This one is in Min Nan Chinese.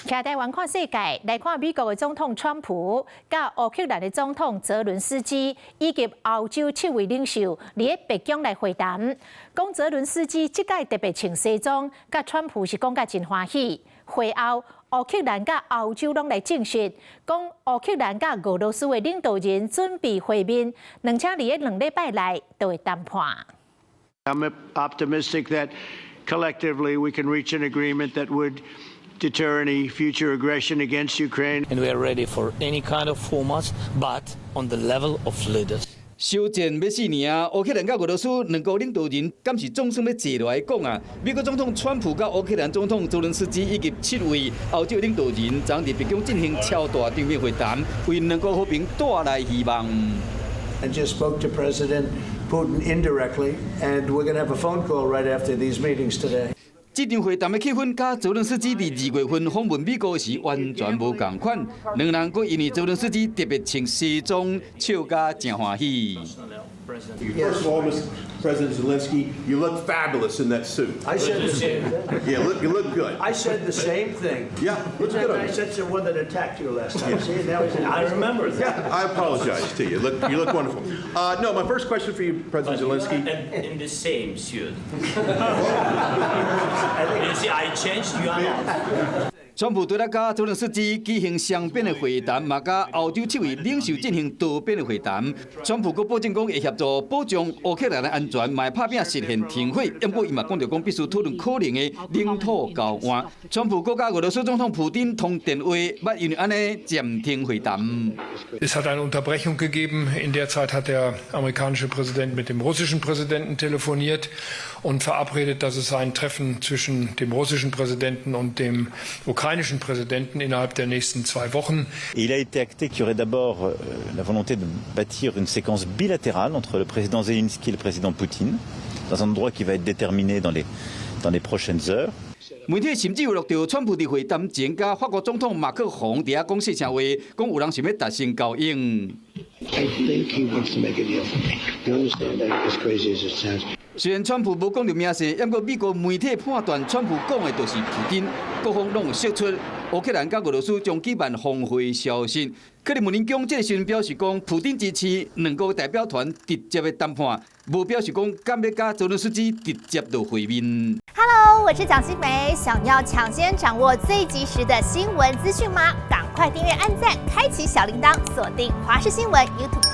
徛台灣看世界，來看美國的總統川普、佮烏克蘭的總統澤倫斯基以及歐洲七位領袖佇咧白宮來會談。講澤倫斯基這擺特別穿西裝，佮川普是講甲真歡喜。會後，烏克蘭佮歐洲攏來證實，講烏克蘭佮俄羅斯的領導人準備會面，而且佇咧2禮拜內就會談判。 I'm optimistic that collectively we can reach an agreement that would deter any future aggression against Ukraine. And we are ready for any kind of formats, but on the level of leaders. 休戰欲四年啊，烏克蘭佮俄羅斯兩國領導人敢是總算欲坐落來講啊？美國總統川普佮烏克蘭總統澤倫斯基以及七位歐洲領導人，昨佇白宮進行超大場面會談，為兩國和平帶來希望。 I just spoke to President Putin indirectly, and we're going to have a phone call right after these meetings today. 這場會談的氣氛，佮澤倫斯基佇2月份訪問美國時完全無仝款。兩人閣因為澤倫斯基特別穿西裝，笑甲誠歡喜。 First of all, Mr. President Zelensky, you look fabulous in that suit. I said the same thing. Yeah, you look good. I said the same thing. Yeah, looks Isn't good that on nice? You. That's the one that attacked you last time. See, now he's I remember that. Yeah, I apologize to you. You look wonderful. No, my first question for you, President Zelensky. And in the same suit. You see, I changed, you are not. 川普除了佮澤倫斯基舉行雙邊的會談，嘛佮歐洲七位領袖進行多邊的會談。川普閣保證講會協助保障烏克蘭的安全，嘛會拍拚實現停火。不過伊嘛講著講必須討論可能的領土交換。川普閣佮俄羅斯總統普丁通電話，捌因為按呢暫停會談。 Es hat eine Unterbrechung gegeben. In der Zeit hat der amerikanische Präsident mit dem russischen Präsidenten telefoniert und verabredet, dass es ein Treffen zwischen dem russischen Präsidenten und dem ukrainischen Präsidenten innerhalb der nächsten 2 Wochen. Il a été acté qu'il y aurait d'abord la volonté de bâtir une séquence bilatérale entre le président Zelensky et le président Poutine, dans un endroit qui va être déterminé dans les prochaines heures. 媒體甚至有錄著川普佇會談前，佮法國總統馬克宏佇遐講細聲話，講有人想欲達成交易。 I think he wants to make a deal. You understand that, as crazy as it sounds. 雖然川普無講著名姓，毋過美國媒體判斷川普講的就是普丁，各方攏有釋出烏克蘭佮俄羅斯將舉辦峰會消息。克里姆林宮這個時陣表示講，普丁支持兩國代表團直接的談判，無表示講敢欲佮澤倫斯基直接就會面。 Hello，我是蔣新梅，想要搶先掌握最及時的新聞資訊嗎？趕快訂閱、按讚、開啟小鈴鐺，鎖定華視新聞 YouTube。